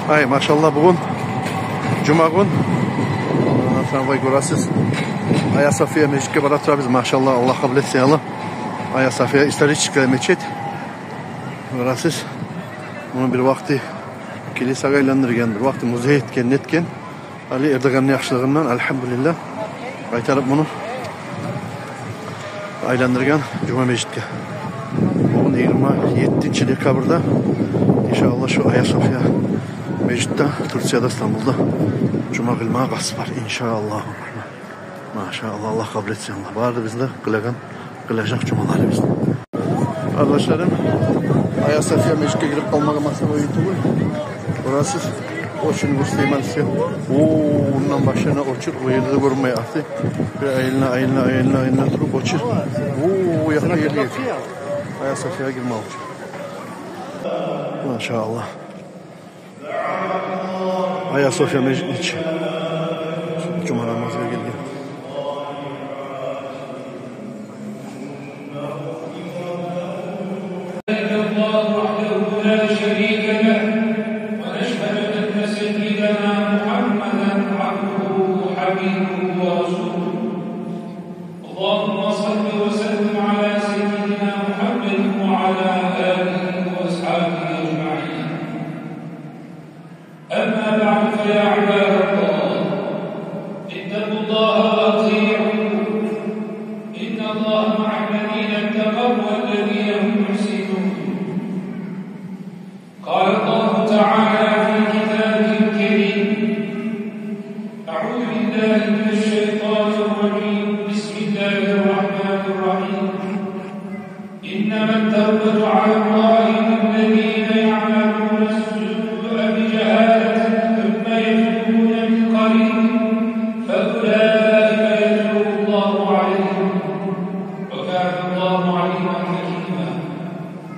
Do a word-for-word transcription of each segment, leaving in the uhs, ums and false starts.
Ай, машаллагь, бугюн жума гюн. Муна трамвай гёресиз. Айя София межитге бара турабыз. Машаллагь, Аллагь къабул этсин, я Аллагь. Айя София исторический межит. Гёресиз. Муну бир вакъти килисагъа айландыргъан, бир вакъти музей этген, нетген. Гьали Эрдоганны яхшылыгъындан, альгьамдулиллагь, къайтарып муну айландыргъан жума межитге. Бугюн йигирма еттинчи декабрда, иншааллагь, шу Айя София межитде, Турцияда, Стамбулда жума къылмагъа къаст бар, иншааллагь. Машааллагь, Аллагь къабул этсин, Аллагь. Бары да бизин де къылагъан, къылажакъ жумаларыбыз. Къардашларым, Айя София межитге гирип къалмагъа масала оюн тюгюл. Гёресиз, очень гюрслеймен сизге. О, ондан башлана очередь, о ерде де гёрюнмей арты. Бир айлана, айлана, айлана, айлана туруп очередь. О, о якъда ерде. Айя София гирмек учун. Машааллагь. Айя София межитни ичи. Жума намазгъа гелген. الله وحده لا شريك له، ونشهد أن سيدنا محمدا عبده وحبيبه ورسوله. اللهم صل وسلم على سيدنا محمد وعلى آله وأصحابه أجمعين. أما بعد، فيا عباد الله، اتقوا الله وأطيعوه. إن الله مع الذين اتقوا والذين هم محسنون. قال الله تعالى في كتابه الكريم: أعوذ بالله من الشيطان الرجيم. بسم الله الرحمن الرحيم. إنما التوبة على الله للذين يعملون السوء بجهالة ثم يتوبون من قريب فأولئك يتوب الله عليهم، وكان الله عليما حكيما.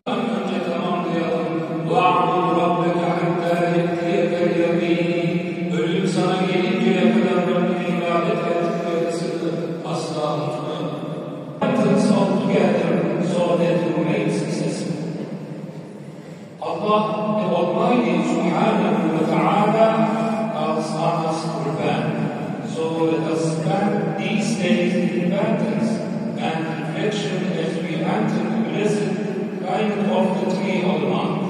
Önce tamamlayalım. واعبد ربك حتى يأتيك اليقين. Ölüm sana gelinceye kadar Rabbine ibadet et ve Resulü asla unutma. Repentance altogether, so that you may successful. Allah, the Almighty Subhanahu wa Ta'ala, calls us to repent. So let us spend these days in repentance and reflection as we enter the blessed climate of the three holy months.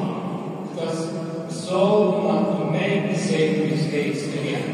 Let us resolve not to make the same mistakes again.